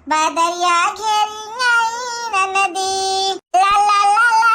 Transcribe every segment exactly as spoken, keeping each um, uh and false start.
बदरिया घेरी आई ननदी, ला ला ला ला।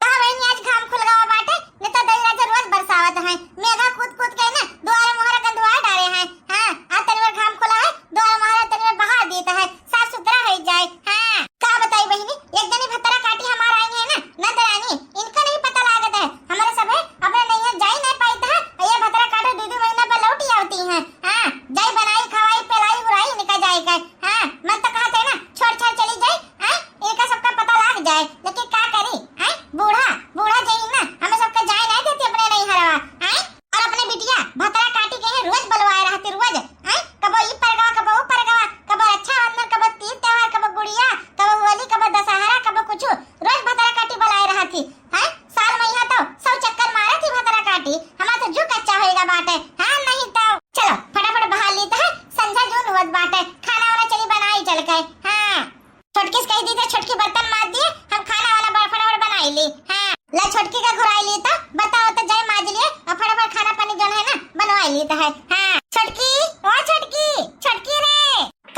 का बहिनी, आज घाम खुल गवा बाटे, नहीं तो दही राजा रोज बरसावत है। मेघा कूद कूद के ना दुआरे मोहरा गंधवा डारे हैं। हाँ, आज तनी बार घाम खुला है, दुआरे मोहरा तनी बार बहा देता है, साफ सुथरा हो जाए। हाँ, का बताई बहिनी, एक जनी भतरा काटी हमार आई है ना, नंद रानी, इनका नहीं पता लागत है। हमारे सब है, अपने नैहर जाई नहीं पाइत है, और ये भतरा काटो दो दो महीना पर लौट ही आवती हैं। हाँ, जाई बनाई, खवाई, पिलाई, उराई, इनका जाए का। हाँ, मन तो कहत है ना, छोड़ छाड़ चली जाई, हाँ, इनका सबका पता लाग जाए, लेकिन का करी, हाँ, बूढ़ा, बूढ़ा जई ना, हमें सबका जाए नहीं देती अपने नैहरवा, हाँ। और अपने बिटिया भतरा काटी के है, रोज बलवाए रहती, रोज, हैं? कबो ई परगवा, कबो ऊ परगवा, कबो रक्षाबंधन, कबो तीज त्योहार, कबो गुड़िया, कबो होली, कबो दशहरा, कबो कुछु, रोज भतरा काटी बलाए रहती, हैं? साल में यहाँ तो सौ चक्कर मारे थी भतरा काटी, हमार तो जू कच्चा होएगा बाटे, हाँ नहीं तो। चलो फटाफट बहा ली तो है, संझा जून हुअत बाटे, खाना वाना चली बनाई चल के, हाँ। छोटकी से कह दी तो छोटकी बर्तन माज दिए, हम खाना वाना ब-, फटाफट बनाई ली। हाँ, ला छोटकी का घुराई ली तो बताओ तो जाए माज लिए और फटाफट खाना पानी जौन है ना बनवाई ली तो है। हाँ, छोटकी, ओ छोटकी, छोटकी रे।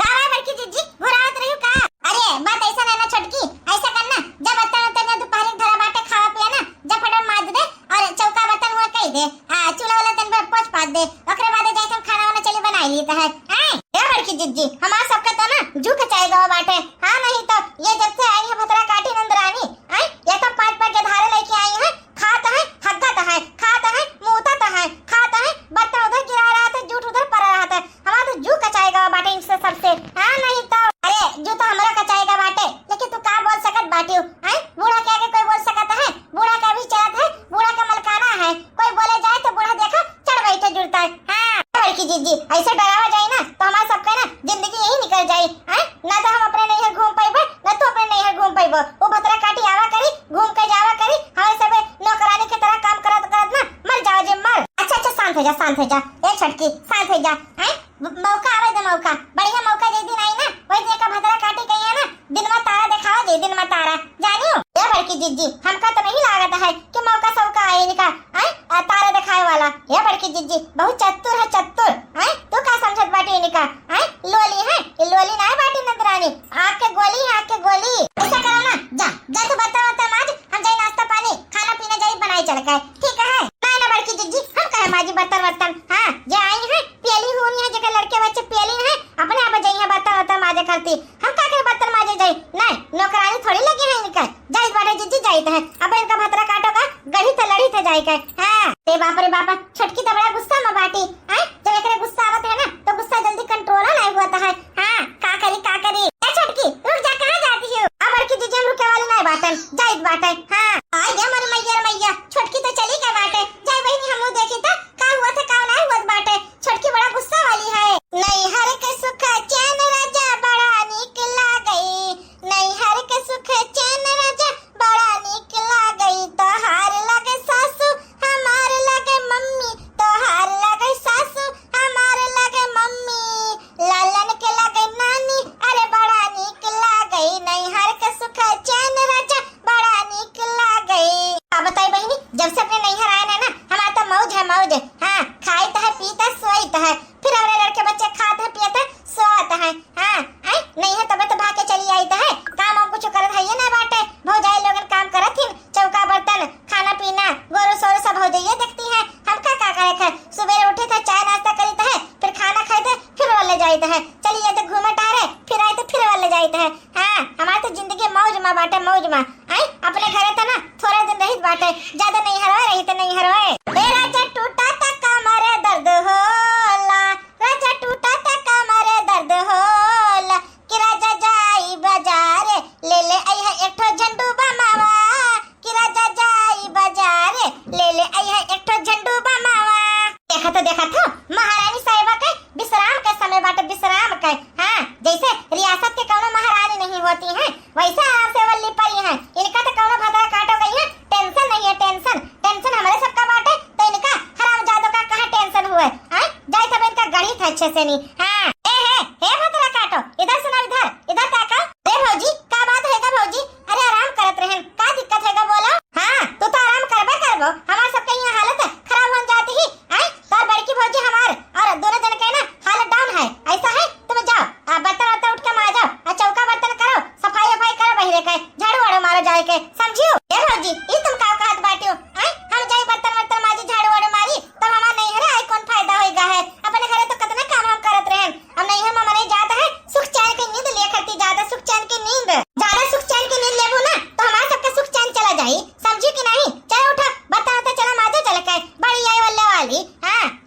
का बा बड़की जिज्जी, घुरावत रही का? अरे बात ऐसा ना ना छोटकी, ऐसा करना, जब बर्तन उर्तन में दोपहर के धरा बाटे खावा पिया ना, जब फटाफट माज दे और चौका बर्तन वो कह दे, आ, चूल्हा वाला तन पर पोछ पाछ दे, ओकरे बाद जाए हम खाना वाना चली बनाई ली तो है। आए, ए बड़की जिज्जी, हमार सबके तो ना जू कचाए गवा बाटे। हाँ, नहीं तो ये जब से आई है भतरा काटी नंदरानी, आए, ये तो पाँच पाँच के धारे लेके आई है, खात है, हग्गत है, खात है, मूतत है, खात है, बर्तन उधर गिरा रहा था, जूठ उधर पड़ा रहा था। हमार तो जू कचाए गवा बाटे इनसे सबसे। हाँ, नहीं तो। अरे, जू तो हमरा कचाए गवा बाटे, लेकिन तू का बोल सकत बाटियो? हैं? बूढ़ा के आगे कोई बोल सकत है? बूढ़ा का भी चलत है, बूढ़ा का मलकाना है। कोई बोले जाए तो बूढ़ा देखा चढ़ बैठे जुड़ता है। हाँ, बड़की जिज्जी, ऐसे डरावा जाए ना तो हमार सबके ना जिंदगी यही निकल जाए। हैं? ना तो हम अपने नैहर घूम पाइबे, ना तू अपने नैहर घूम पाइबो। वो भतरा काटी आवा करी, घूम के जावा करी, हमारे सबे नौकरानी की तरह काम करत करत ना मर जाओ जे मर। अच्छा, अच्छा, शांत हो जा, शांत हो जा। ए छोटकी, शांत हो जा। हैं? म-, मौका आवे दे मौका, बढ़िया मौका जे दिन आई ना, वही दिन का भतरा काटी कही है ना, दिन में तारा दिखाओ जे, दिन में तारा, जानियो। ए बड़की जिज्जी, हमका तो नहीं लागत है कि मौका सौका आए इनका, हैं? आ, तारा दिखाए वाला। ए बड़की जिज्जी, बहुत चतुर है, चतुर, हैं? तू का समझत बाटी इनका, हैं? लोली है, ये लोली ना बाटी नंदरानी, आँख के गोली है, आँख के गोली। ऐसा करो ना, जा, जा तू बर्तन वर्तन माज, हम जाई नाश्ता पानी, खाना पीना जाई बनाई चल के, ठीक है? ना, ना बड़की जिज्जी, हम कहे माजी बर्तन वर्तन, हाँ, जे आई है, पियली हुई है, जेकर लड़के बच्चे पियली है, अपने आप जाई है बर्तन वर्तन माजे करती, हम का करे बर्तन माजे जाई? नहीं, नौकरानी थोड़ी लगी है इनका, जाइत बाटे जिज्जी जाइत है, अब इनका भतरा काटो का, गढ़ी थे लड़ी थे जाई के, हाँ। ए बाप रे बाप, छोटकी तो बड़ा गुस्सा में बाटी, हैं? जब एकरे गुस्सा आवत है ना, तो गुस्सा जल्दी control नहीं होता है, हाँ, का करी, का करी? ए छोटकी, रुक जा, कहाँ जाती हो? अब बड़की जिज्जी हम रुके वाली नहीं बाटन, जाइत बाटे, हाँ। आई रे मोरी मैया रे मैया, छोटकी तो चली गई बाटे, जाए बहिनी हमहू देखी तो का हुआ था, का नहीं हुआ बाटे, छोटकी बड़ा गुस्सा वाली है। नैहर के सुख चैन राजा बड़ा नीक लागई, नैहर के सुख चैन राजा बड़ा नीक लागई, तोहार लगे सासू, हमार लगे मम्मी, तोहार लगे सासू, हमार लगे मम्मी, लालन के लगे नानी, अरे बड़ा नीक लागई, नैहर के सुख चैन राजा बड़ा नीक लागई। अब बताई बहिनी, जब से अपने नैहर आए ना, ना, हमार तो मौज है, मौज। हाँ, खाइत है, पीत है, सोइत है, फिर हमरे लड़के बच्चे खात है, पियत है, सोत है। हाँ, आए, नहीं है तबे तो भाग के चली आइत है, काम वाम कुछ करत है ये ना बाटे, भौजाई लोगन काम करत ही, चौका बर्तन, खाना पीना, गोरू सोरू सब भौजइये देखती है, हमका का करे है? सुबेरे उठे थे, चाय नाश्ता करी थे, फिर खाना खाई थे, फिर वाले जाइत है, चली जाइत घूमे टहरे, फिर आई तो फिर वाले जाइत है। हाँ, हमार तो जिंदगी मौज मा बाटे, मौज मा। आई, अपने घरे तो ना थोड़े दिन रहित बाटे, ज्यादा नैहरवे रही तो नैहरवे। ए राजा टूटा ता कमर दर्द होला, राजा टूटा ता कमर दर्द होला, कि राजा जाई बाजार, ले ले अइहा एक ठो झंडू बमावा, कि राजा जाई बाजार, ले ले अइहा एक ठो झंडू बमावा। देखा तो, देखा तो, महारानी साहिबा के विश्राम के समय बाटे, विश्राम के। हाँ, जैसे रियासत के कौनो महारानी नहीं होती है, वैसे आराम से वल्ली परी है। इनका तो कौनो भतरा काटो गई है, tension नहीं है, tension, tension हमारे सबका बाटे, तो इनका हरामजादों का कहाँ tension हुए? हाँ, जाए तब इनका गणित है अच्छे से नहीं। हाँ, ए हे, हे भतरा काटो, इधर सुना, इधर, इधर ताका। अरे भौजी, का बात है का भौजी? अरे आराम करत रहन, का दिक्कत है का बोलो? हाँ, तू तो आराम करबे करबो, हमार सबके यहाँ हालत खराब हो जाती ही। आए, तोर बड़की भौजी हमार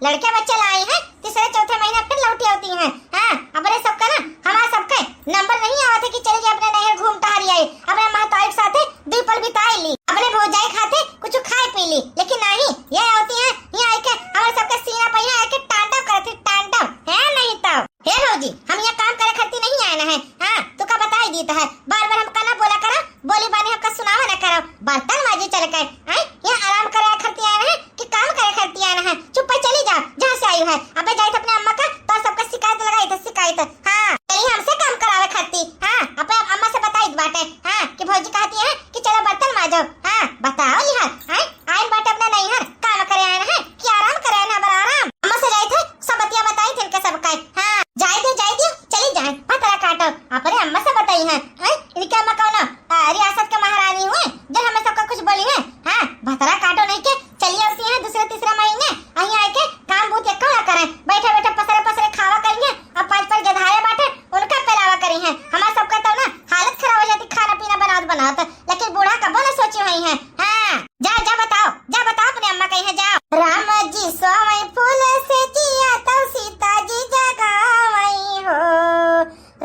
लड़के बच्चे लाई हैं, तीसरे चौथे महीने फिर लौटी होती हैं। हाँ, अपने सबका ना, हमारे सबके नंबर नहीं आवत है कि चली जाए अपने नैहर घूम टहरी आई, अपने महतारी के साथे दुई पल बिताई ली, अपने भौजाई खाते कुछ खाए पी ली, लेकिन नहीं, ये होती हैं, यहाँ आके हमारे सबके सीना पर यहाँ आके तांडव करती, तांडव, है नहीं तो। हे भौजी, हम यहाँ काम करे खातिर नहीं आए हैं। हाँ, तू का बताई दीत है, बार बार हमका ना बोला करो, बोली बानी हमका सुनावा ना करो। बर्तन माजी चल के, हैं? यहाँ आराम करे खातिर आए हैं कि काम करे खातिर आए हैं? चुप्पे चली जाओ, जहाँ से आई है। अबे जाइत अपने अम्मा का, तो सबका शिकायत लगाई तो शिकायत। हाँ, चली हमसे काम करावे खातिर। हाँ, अबे अम्मा से बताई बाटे, हाँ, कि भौजी कहती है कि चलो बर्तन माजो। हाँ, बताओ लिहार, हैं? आइन बाटे अपना नैहर, काम करे आए हैं कि आराम करे आए हैं? बड़ा आराम। अम्मा से जाइत है, सब बतिया बताई थे इनके सबका। हाँ, जाए दे, जाए दियो, चली जाए, भतरा काटो। अपने अम्मा से बताई है, हैं? इनके अम्मा कौनो, आ, रियासत के महारानी हुए, जो हमें सबका कुछ बोली है? हाँ, भतरा काटो नहीं के, चली आती है दूसरे तीसरे महीने, अहीं आए के काम बूत एक्को ना करें, बैठे बैठे पसरे पसरे खावा करेंगे, और पाँच पाँच गधारे बाटे, उनका पेलावा करी हैं। हमार सबका तो ना हालत खराब हो जाती खाना पीना बनावत बनावत, लेकिन बूढ़ा कबो ना सोची हुई हैं। हाँ, जा, जा बताओ, जा बताओ अपने अम्मा कही हैं, जाओ। राम जी सोवई फूल से जिया तो सीता जी जगावई हो।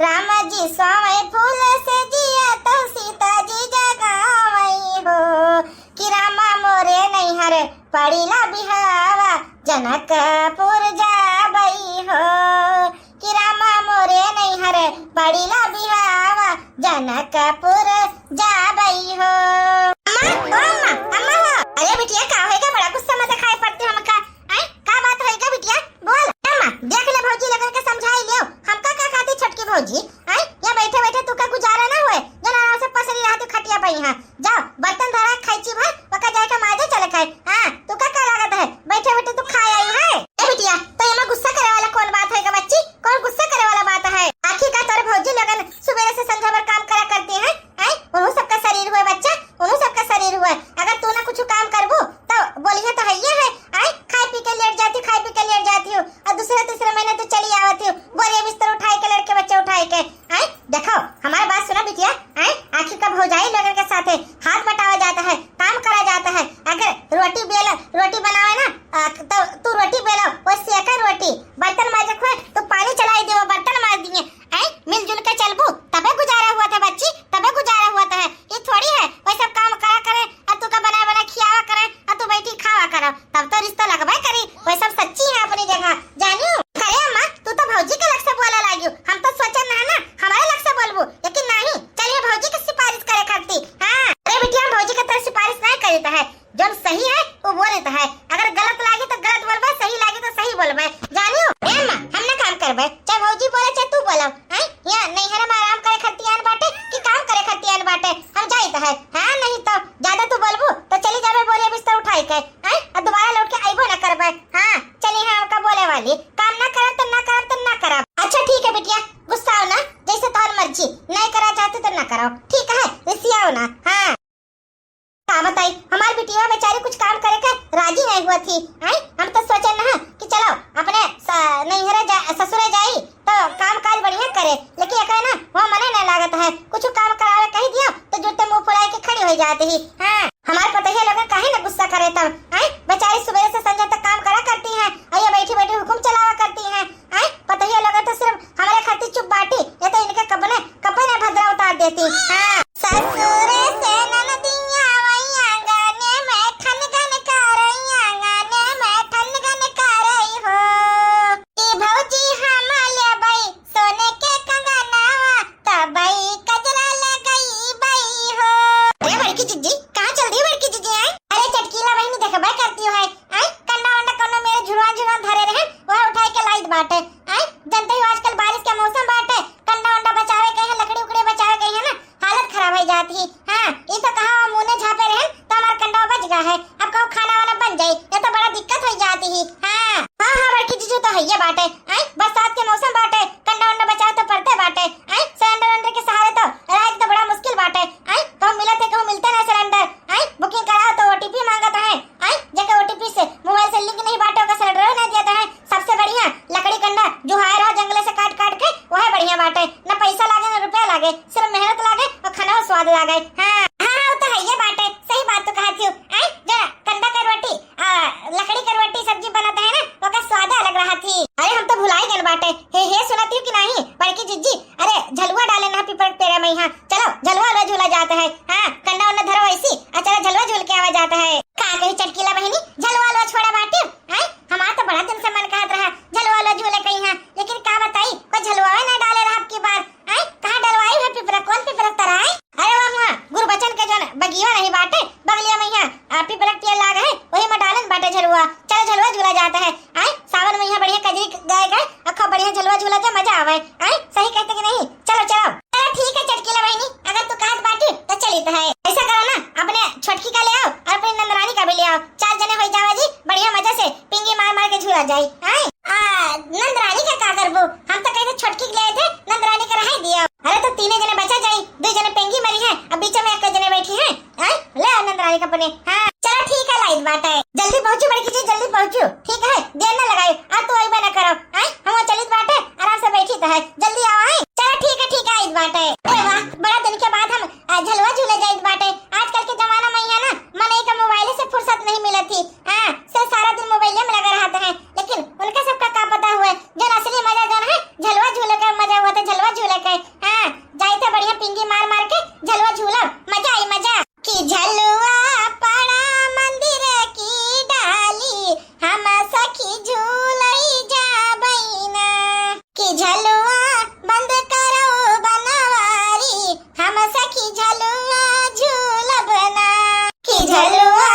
राम जी सोवई फूल से जिया तो सीता जी जगावई हो। कि रामा मोरे नैहर पड़ीला बिहावा जनकपुर जाबई हो। कि रामा मोरे नैहर पड़ीला बिहावा जनकपुर जाबई हो। अम्मा, ओ अम्मा, अम्मा हो। अरे बिटिया, का होइगा? बड़ा गुस्सा में दिखाई पड़ती हमका। आय, का बात होइगा बिटिया? बोल। अम्मा, देख ले भौजी लोगन के समझाई लियो। हमका का खाती छोटकी भौजी? आय, या बैठे बैठे तू का गुजारा ना होए। जन आराम से पसरी रहती खटिया पई है। जाओ, बर्तन धरा खाई ची भर, ओका जाए के माजे चले खाए। हाँ, तू का, का लागत है? बैठे बैठे तू खाए आई है। ए बिटिया, तो एमा गुस्सा करे वाला कौन बात है गा बच्ची? कौन गुस्सा करे वाला बात है? आखिर का तोर भौजी लोगन सुबेरे से संझा भर काम करा करती हैं? हैं? उन्हों सबका शरीर हुए बच्चा, उन्हों सबका शरीर हुए। अगर तू ना कुछ काम करबू, तो बोलिए तो है ये है, हैं? खाए पी के लेट जाती, खाए पी के लेट जाती हो, और दूसरे तीसरे महीने तो चली आवती हो, बोरिया बिस्तर उठाए के, लड़के बच्चे उठाए के। आय, देखो, हमार बात सुनो बिटिया, आय, आखिर का भौजाई लोगन के साथे हाथ बटावा जाता है, काम करा जाता है। अगर रोटी बेल, रोटी बनावे ना, आ, तो तू रोटी बेलो, वो सेके रोटी, बर्तन माजे हुए, तो पानी चलाई दे, वो बर्तन माज दिए। आय, मिलजुल के चलबू, तबे गुजारा हुआ था बच्ची, तबे गुजारा हुआ था। ये थोड़ी है, वही सब काम करा करे, और तू का बना बना खियावा करे, और तू बैठी खावा करो, तब तो रिश्ता लगबे करी। वही सब सच्ची है अपनी जगह, जानियो। अरे अम्मा, तू तो भौजी के लग से बोला लागियो, हम तो सोचन ना ना, हमारे लग से बोलबू, लेकिन नहीं, चलिए भौजी के सिफारिश करे करती। हाँ, अरे बिटिया, हम भौजी के तरफ सिफारिश नहीं करीत है, जौन सही है वो बोलित है, अगर गलत लागी तो गलत बोलबे, सही लागी तो सही बोलबे, जानियो। ए अम्मा, हम ना काम करबे, चाहे भौजी बोले चाहे तू बोलो, हैं? यहाँ नैहर में आराम करे खातिर आन बाटे कि काम करे खातिर आन बाटे? हम जाइत है। हाँ, नहीं तो ज्यादा तू बोलबू तो चली जाबे बोरिया बिस्तर उठाई के, हैं? और दोबारा लौट के अइबो ना करबे। हाँ, चली है हमका बोले वाली, काम ना करब तो ना करब तो ना करब। अच्छा ठीक है बिटिया, गुस्सा हो ना, जैसे तोहर मर्जी, नहीं करा चाहते तो ना करो, ठीक है, रिसियाओ ना। हाँ। का बताई, हमार बिटिया बेचारी कुछ काम करे के राजी नहीं हुआ थी। आय, हम तो सोचे ना कि चलो अपने स-, नैहरे जा, ससुरे जाई तो काम काज बढ़िया करे, लेकिन एका ना वो मने नहीं लागत है। कुछ काम करावे कही दियो तो जुरते मुंह फुलाए के खड़ी हो जाती ही। हाँ, हमार पतोहिया लोग काहे ना गुस्सा करे तब? आय, बेचारी सुबह से संझा तक काम करा करती हैं और ये बैठी बैठी हुकुम चलावा करती हैं। आय, पतोहिया लोग तो सिर्फ हमारे खातिर चुप बाटी, ये तो इनके कबने कपन भद्रा उतार देती। हाँ। ससुर से ननदिया वैया गाने में ठन गन करैया, गाने में ठन गन करई हो। ई भौजी हम लेबै सोने के कंगनवा, तबै गजरा लगैबै हो। ए बड़की जिज्जी, कहाँ चल दी बड़की जिज्जी? आय, अरे चटकीला बहिनी, देखबे करती हो है, आय, कंडा वंडा कौनो मेरे झुरवा झुरवा धरे रहे, वह उठाई के लाइत बाटे। आय, जनते हो आजकल बारिश के मौसम बाटे, कंडा वंडा बचावे के है, लकड़ी उकड़ी बचावे के है ना, हालत खराब हो जाती है। हाँ, ई तो कहा मुँह झापे रहे तो हमार कंडा बच गया है, अब कहूँ खाना वाना बन जाई, ये तो बड़ा दिक्कत हो जाती है। हाँ, हाँ, हाँ, बड़की जीजू तो है ये बाटे, आय, बरसात के मौसम बाटे, कंडा वंडा बचावे तो पड़ते बाटे, आय, सिलेंडर वलेंडर के सहारे तो रहे तो बड़ा मुश्किल बाटे, आय, कहूँ मिलत है, कहूँ मिलते ना सिलेंडर, आय, booking कराओ तो OTP मांगत है, आय, जेके OTP से मोबाइल से link नहीं बाटे, ओकर सिलेंडर नहीं देता है। सबसे बढ़िया लकड़ी कंडा जुहाए रहो, जंगले जात है। आए, सावन मइहाँ बढ़िया कजरी गाए गाए, अखो बढ़िया झलुआ झूला जा, मजा आवे। आए, सही कहते कि नहीं? चलो, चलो। चलो, ठीक है चटकीला बहिनी, अगर तू कहत बाटी, तो चलित है। ऐसा करो ना, अपने छोटकी का ले आओ और अपनी नंदरानी का भी ले आओ। चार जने हो जावा जी, बढ़िया मजा से पिंगी मार मार के झूला जाई। आए, आ, नंदरानी का का करबू? हम तो कहे थे छोटकी के ले आए थे, नंदरानी का रहे दियो। अरे, तो तीने जने बचा जाई, दो जने पिंगी मरी है, अब बीच में एक जने बैठी है। आए, ले आओ नंदरानी का अपने। हाँ, चलो ठीक है, लाइत बाटे। जल्दी पहुँचू बड़की जी, जल्दी पहुँचू, ठीक है, देर ना लगाई। आ तू अइबे ना करो, आए, हम चलित बाटे, आराम से बैठी तो है, जल्दी आओ, आए। चलो ठीक है, ठीक है, आइत बाटे। अरे वाह, बड़ा दिन के बाद हम, आ, झलुआ झूले जाइत बाटे। आजकल के जमाना मइहाँ ना, मनई का मोबाइल से फुर्सत नहीं मिलत ही। हाँ, से सारा दिन मोबाइले में लगा रहत है, लेकिन उनका सबका का पता हुए, जो असली मजा जौन है, झलुआ झूले का मजा हुआ था, झलुआ झूले का। हाँ, जाइत है बढ़िया पिंगी मार मार के झलुआ झूलब, मजा आई मजा। कि झलुआ पड़ा मंदिर की डाली, हम सखी झूलई जाबई ना। कि झलुआ बंद करो बनवारी, हम सखी झलुआ झूलब ना। कि झलुआ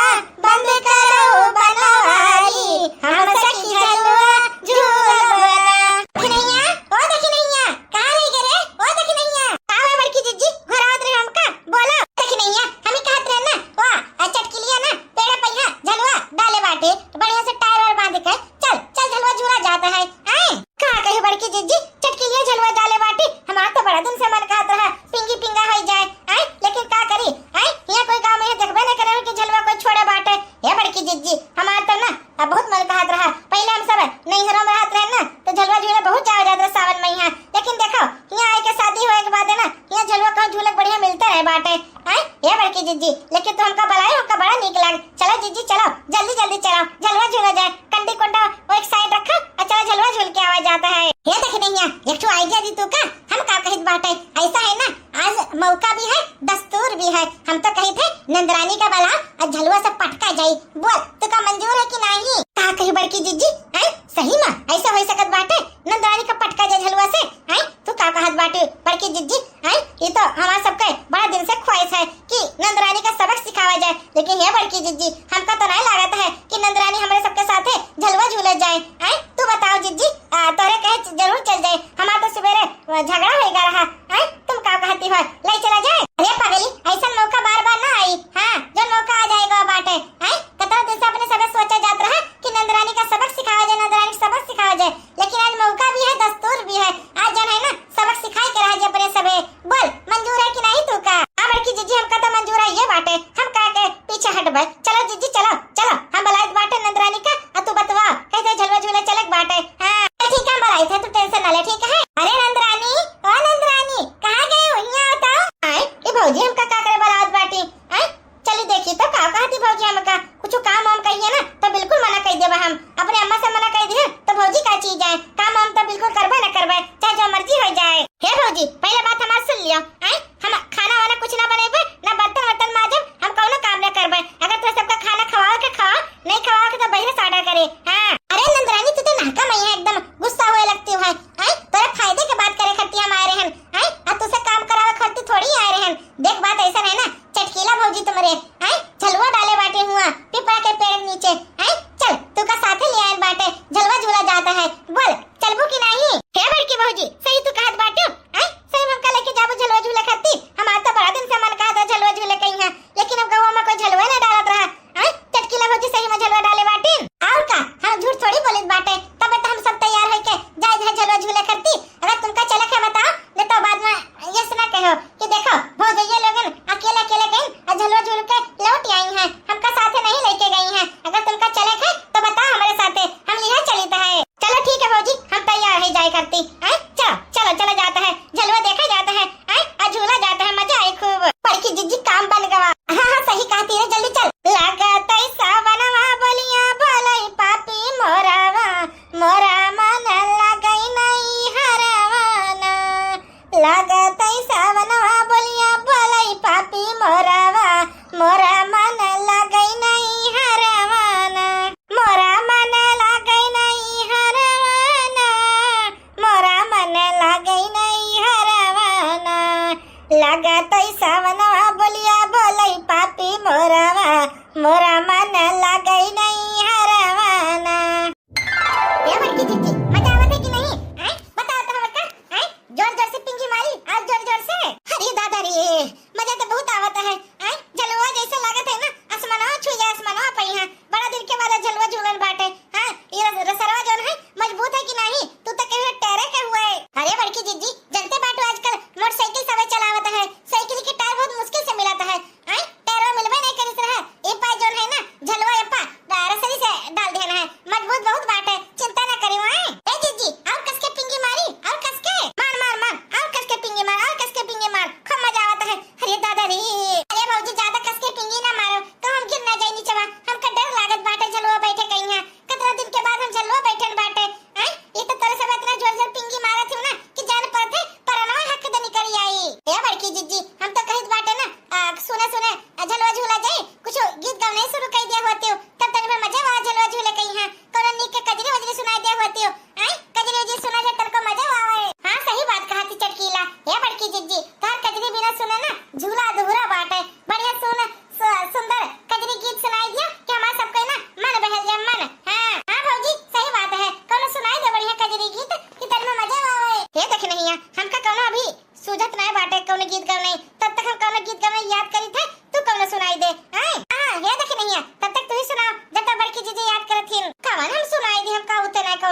बंद करो बनवारी, हम सखी झलुआ झूलब ना। दखिनैया, ओ दखिनैया, कहाँ रह गए रे? ओ दखिनैया, का हुआ बड़की जिज्जी? घुरावत रहे हमका? बोलो। दखिनैया, हम ही कहत रहे ना, ओ, आ चटकिलिया ना, पेड़ पहिया झलुआ डाले बाटे, बढ़िया से टायर वायर बांध के, चल, चल झलुआ झूला जात है, आए? का कही बड़की जिज्जी, चटकिलिया झलुआ डाले बाटे, हमार तो बड़ा दिन से मन कहत रहा, पिंगी पिंगा होई जाए, आए? लेकिन का करी, आए? यहाँ कोई गाँव में ये देखबे नहीं करे कि झलुआ कोई छोड़े बाटे। हे बड़की जिज्जी, हमार तो ना अब बहुत मन कहत रहा। पहले हम सब नैहरों में रहत रहे ना, तो झलुआ झूले बहुत जावा जात रहा सावन मइहाँ। लेकिन देखो, यहाँ आए के शादी होए के बाद है ना, यहाँ झलुआ कहूँ झूले के बढ़िया मिलते रहे बाटे। आए, हे बड़की जिज्जी, लेकिन तू हमका बुलाए, हमका बड़ा नीक लाग। चलो जिज्जी, चलो, जल्दी जल्दी चलो, झलुआ झूला जाए, कंडी कोंडा वो एक साइड रखा और चलो झलुआ झूल के आवा जाता है। हे दखिनैया, एक ठो आइडिया दी तू का, हम का कहित बाटे, ऐसा है ना, आज मौका भी है, दस्तूर भी है। हम तो कही थे नंदरानी का बला और झलुआ से पटका जाई। बोल, तू का मंजूर है कि नहीं? का कही बड़की जिज्जी, हैं? सही में ऐसा हो सकत बाटे? नंदरानी का पटका जाए झलुआ से, हैं? तू का कहत बाटे बड़की जिज्जी, हैं? ये तो हमार सबके बड़ा दिन से ख्वाहिश है कि नंदरानी का सबक सिखावा जाए, लेकिन हे बड़की जिज्जी, हमका तो नहीं लागत है कि नंदरानी हमारे सबके साथे झलुआ झूले जाए, हैं? तू बताओ जिज्जी, आ, तोहरे कहे च-, जरूर चल जाए। हमार तो सुबेरे, आ, झगड़ा होएगा रहा। हैं? तुम का कहती हो? ले चला जाए? अरे पगली, ऐसा मौका बार बार ना आई। हाँ, जो मौका आ जाएगा बाटे। हैं? कतरा दिन से अपने सबे सोचा जात रहा कि नंदरानी का सबक सिखावा जाए, नंदरानी का सबक सिखावा जाए। लेकिन आज मौका भी है, दस्तूर भी है। आज जौन है ना, सबक सिखाए के रहा जे अपने सबे। बोल, मंजूर है कि नहीं तू का? हाँ बड़की जिज्जी, हमका तो मंजूर है ये बाटे। हम का के पीछे हटबे? चलो जिज्जी, चलो, चलो, हम बुलाइत बाटे नंदरानी का, आ तू बतवा, कहते झलुआ झूले चलक बाटे। हाँ, ठीक है, हम बुलाइत है, तू tension ना ले, ठीक है? अरे नंदरानी, ओ नंदरानी, कहाँ गए हो? हियाँ आओ तो। आए, ए भौजी, हमका का करे बुलावत बाटी? आए, चली देखी तो का कहती भौजी हमका, कुछ काम वाम कहिए ना, तो बिल्कुल मना कर देबा हम। अपने अम्मा से मना कर दिए, तो भौजी का चीज है, काम वाम तो बिल्कुल करबे ना करबे, चाहे जो मर्जी हो जाए। हे भौजी, पहले बात हमार सुन लियो, आए, हम खाना वाना कुछ ना बनेबे, ना बर्तन वर्तन माजब, हम कौनो काम ना करबे। अगर तोहरे सबका खाना खवावे के खवाओ, नहीं खवावे के तो बहिरे से order करे। हाँ। अरे नंदरानी, तू तो नाहका मइहाँ एकदम गुस्सा हुए लगती है। हैं? तोरे फायदे के बात करे खातिर हम आए रहन। हैं? आ तू से काम करावे खातिर थोड़ी आए रहन। देख, बात ऐसा है ना, चटकीला भौजी तुम्हरे, हैं? झलुआ डाले बाटे हुआ पिपरा के पेड़ के नीचे। हैं? चल, तू का साथे ले आए बाटे, झलुआ झूला जाता है। बोल, चलबू कि नहीं? हे बड़की भौजी, सही तू कहत बाटू। हैं? सही में हमका लेके जाबू झलुआ झूले खातिर? हमार तो बड़ा दिन से मन कहत है झलुआ झूले कहीं है, लेकिन अब गौवा में कोई झलुआ ना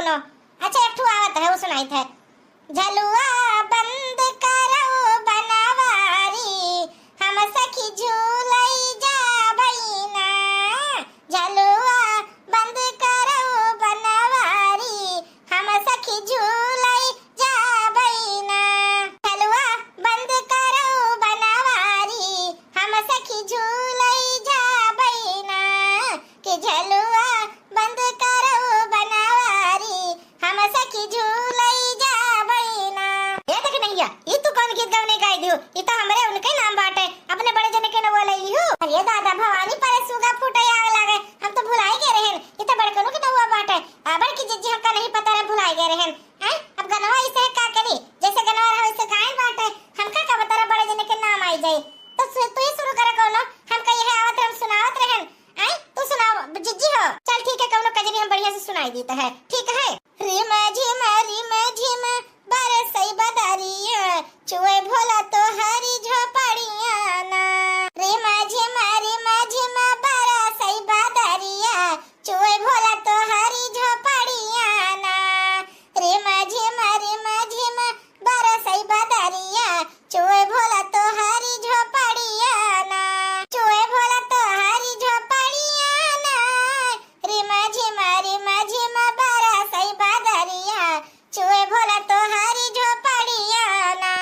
सुनो। अच्छा, एक ठो आवत है, वो सुनाइत है। झलुआ बंद करो बनवारी, हम सखी झूलई जाबई ना। झलुआ बंद करो बनवारी, हम सखी झूलई जाबई ना। झलुआ बंद करो बनवारी, हम सखी झूलई जाबई ना। कि झलुआ बंद करो बनवारी, हम सखी झूलई जाबई ना। ए देख नैया, ई तू कौन गीत गवने गाई दियो? ई तो हमरे उनके नाम बाटे, अपने बड़े जने के नौवा लई लियो। अरे दादा, भवानी परे सुगा फूटे आग लागे, हम तो भुलाई गए रहेन, ई तो बड़कनू के नौवा बाटे। आ बड़की जिज्जी हमका नहीं पता रहे, भुलाई गए रहेन। हैं? अब गनवा इसे का करी, जैसे गनवा रहे वैसे गायन बाटे, हमका का पता रहे बड़े जने के नाम आई जाई। तो सु-, तू ही शुरू करे कौनो, हमका यह आवत रहे, हम सुनावत रहेन। आय, तू सुनाओ, जिज्जी हो। चल ठीक है, कौनो कजरी हम बढ़िया से सुनाई देता है, ठीक है? रिम झिम, रिम झिम, बरसई बदरिया, चुए भोला तोहरी झोपड़िया ना। रिम झिम, रिम झिम, बरसई बदरिया, चुए भोला तोहरी झोपड़िया ना। रिम झिम, रिम झिम, बरसई बदरिया, चुए भोला तोहरी झोपड़िया ना, चुए भोला तोहरी झोपड़िया ना। रिम झिम, रिम झिम, बरसई बदरिया, चुए भोला तोहरी झोपड़िया ना।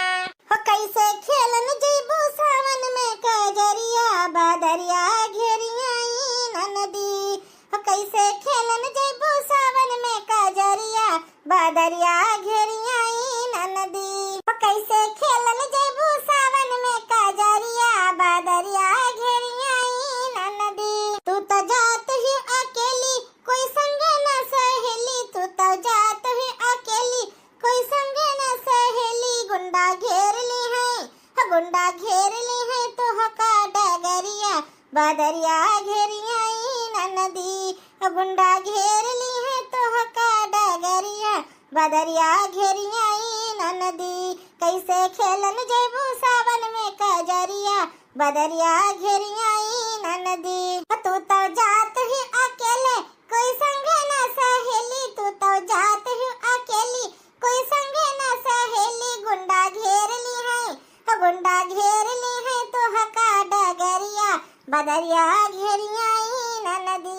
हो कैसे खेलन जइबू सावन में कजरिया, बदरिया घेरिया ई ननदी। हो कैसे खेलन जइबू सावन में कजरिया, बदरिया घेरिया ई ननदी। हो कैसे खेलन जइबू सावन में कजरिया, बदरिया घेरिया ई ननदी। तू तो जात ही अकेली, कोई संग न सहेली, तू तो जात ही अकेली, कोई संग न सहेली। गुंडा घेर ली है, हो गुंडा घेर ली है तोहका डगरिया, बदरिया घेरिया ई ननदी। हो गुंडा घेर ली है तोहका डगरिया, बदरिया घेरिया ई ननदी। कैसे खेलन जइबू सावन में कजरिया, बदरिया घेरिया ई ननदी। हो तू तो जात ही अकेले, कोई संग न सहेली, तू तो जात ही अकेली, कोई संग न सहेली। गुंडा घेर ली है, हो गुंडा घेर ली है तोहका डगरिया, बदरिया घेरिया ई ननदी।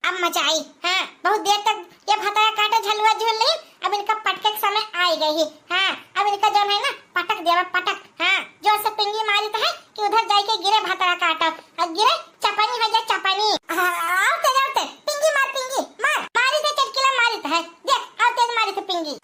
अब मचाई, हाँ, बहुत देर तक ये भतरा काटे झलुआ झूल ली, अब इनका पटके के समय आई गई है। हाँ, अब इनका जौन है ना, पटक दिया, पटक, हाँ, जोर से पिंगी मारित है कि उधर जाइके गिरे भतरा काटा, और गिरे चपनी हो जाए चपनी। हाँ, आओ तेज, आओ तेज, पिंगी मार, पिंगी मार, मारित है चटकीला मारित है, देख, आओ तेज मारित है पिंगी।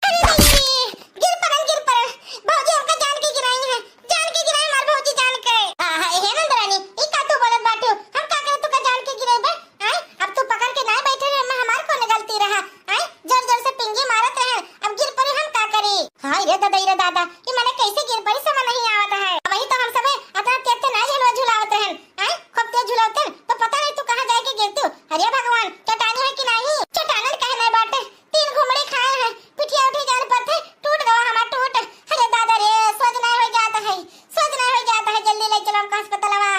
अरे नहीं, गिर पड़न, गिर पड़न, भौजी हमका जान के गिराई है, जान के गिराई हमार भौजी जान के। आ, हे नंदरानी, ई का तू बोलत बाटू? हम का करे तू का जान के गिरेबे? आय, अब तू पकड़ के नाय बैठे रहे, मैं हमार कौन गलती रहा? आय, जोर जोर से पिंगी मारत रहे, अब गिर पड़ी हम का करी? हाय रे ददा, रे दादा, ई मने कैसे गिर पड़ी समझ नहीं आवत है। वही तो हम सबे अतना तेज से ना झुलवा झुलावत रहन, आय, खूब तेज झुलावत रहन, तो पता नहीं तू कहाँ जाए के गिरतू। अरे भगवान, चटानी है कि नहीं? चटानन कहे नहीं बाटे, तीन घुमड़ी खाए हैं, पिठिया उठी जान पर थे, टूट गवा हमार टूट। अरे दादा रे, सोच नहीं हो जाता है, सोच नहीं हो जाता है, जल्दी ले चलो हमका अस्पतालवा।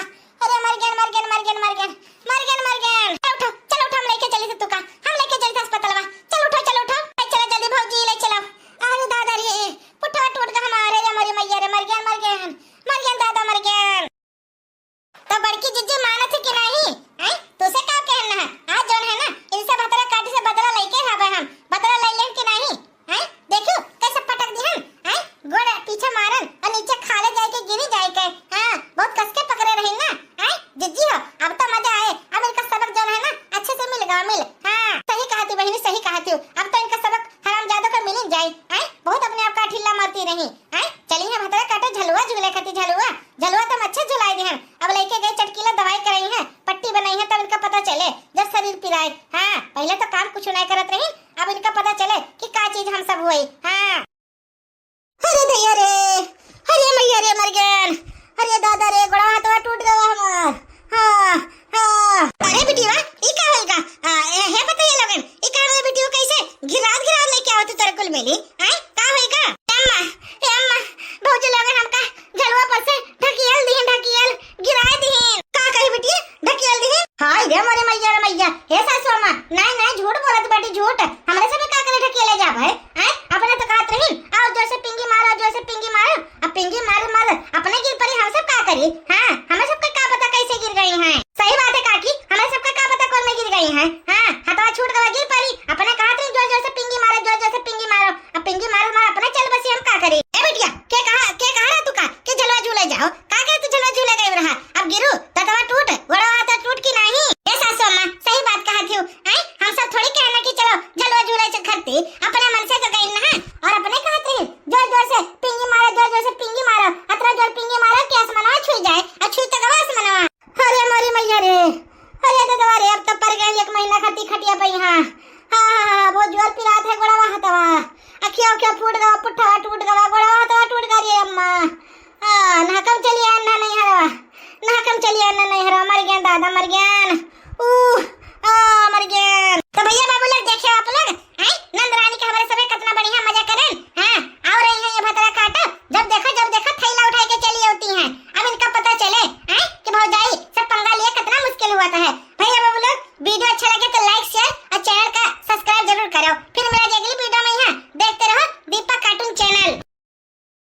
अरे मर गए, मर गए, मर गए, मर गए, मर गए, मर गए। चल उठो, चल उठो, हम लेके चली थे तुका, हम लेके चली थे अस्पतालवा। चल उठो, चल उठो, ले चलो जल्दी भौजी, ले चलो। अरे दादा रे, पुठवा टूट गवा हमारे, रे मरे मैया रे, मर गए, मर गए, मर गए दादा, मर गए। तो बड़की जिज्जी मानत है कि नहीं? हैं? तुसे का कहना है? आज जौन है ना, इनसे भतरा काटी से बदला लेके हवे हम। बदला ले लेन कि नहीं? हैं? देखू, कैसे पटक दी हम? हैं? गोड़ पीछे मारन और नीचे खाले जाए के गिरी जाए के। हाँ, बहुत कस के पकड़े रही ना। हैं? जिज्जी हो, अब तो मजा आए। अब इनका सबक जौन है ना, अच्छे से मिल गवा, मिल। हाँ, सही कहा थी बहिनी, सही कहा थी। अब तो इनका सबक हरामजादों का मिल ही जाए। हैं? बहुत अपने आप का ढीला मारती रही। हैं? चली है भतरा काटे झलुआ झूले खाती, झलुआ। झलुआ तो हम अच्छे झुलाई दिहन। अब लइके गए चटकीला दवाई कराई है, पट्टी बनाई है, तब इनका पता चले, जब शरीर पिराए। हाँ, पहले तो काम कुछ नहीं करत रही, अब इनका पता चले कि का चीज हम सब हुई। हाँ। अरे दैया रे, अरे मैया रे, मर गए। अरे दादा रे, गोड़ा हाथवा टूट गवा हमार। हाँ, हाँ। अरे बिटिया, ई का होइगा? आ, ए, हे बताइए लोगन, ई का होइगा बिटिया, कैसे घिरात घिरात लेके आवत तोरे कुल मिली? आय, का होइगा? ए अम्मा, ए अम्मा, भौजी लोगन हमका झलुआ पर से ढकियल दिहिन, ढकियल गिराए दिहिन। का कही बिटिया, ढकियल दिहिन? हाय रे मोरे मैया रे मैया, हे सासू अम्मा, नहीं, नहीं, झूठ बोलत बाटी, झूठ। हमरे सब का करे ढकेले जाब है, हैं? अपने तो कहत रही, "आओ जोर से पिंगी मारो, जोर से पिंगी मारो।" अब पिंगी मार मार अपने गिर पड़ी, हम सब का करी? हाँ, हमें सबके का पता कैसे गिर गई हैं। सही बात है काकी, हमें सबका का पता कौन में गिर गई हैं। हाँ, हथवा छूट गवा, गिर पड़ी, अपने कहत रही, "जोर जोर से पिंगी मारो, जोर जोर से पिंगी मारो।" अब पिंगी मार मार अपने चल बसी, हम का करी? ए बिटिया, के कहा, के कहा रहा तू का, के झलवा झूले जाओ? का के तू झलवा झूले गई रहा? अब गिरू, तो हथवा टूट, गोड़वा हाथ टूट की नहीं? ए सासू अम्मा, सही बात कहा थी, हैं? हम सब थोड़ी कहना कि चलो, झलवा झूले से खरती, अपने मन से तो गई ना, और अपने कहत रही, "जोर जोर से पिंगी मारो, जोर जोर से पिंगी मारो, अतरा जोर पिंगी मारो कि आसमानवा छुई जाए, और छुई तो गवा आसमानवा।" अरे मोरी मैया रे, अरे ददवा रे, अब तो पर गए एक महीना खरती खटिया पे यहाँ। हाँ, हाँ, हाँ, बहुत जोर पिरात है गोड़वा हथवा, अखिया उखिया फूट गवा, पुट्ठवा टूट गवा, गोड़वा हथवा टूट गवा रे अम्मा। हाँ, ना कम चलिए, ना नहीं हरवा, ना कम चलिए, ना नहीं हरवा, मर गया दादा, मर गया। ऊ, आ, मर गया। तो भैया बाबू लोग, देखे आप लोग, हैं? नंद रानी के हमरे सबे कितना बढ़िया मजा करें, हाँ? आओ रही हैं ये भतरा काटो, जब देखो, जब देखो थैला उठाए के चली होती हैं। अब इनका पता चले, हैं? कि भौजाई सब पंगा लिए कितना मुश्किल हुआ था है। भैया बाबू लोग, video अच्छा लगे तो like, share और channel का subscribe जरूर करो। फिर मिला जाए अगली video में, यहाँ देखते रहो दीपक cartoon channel।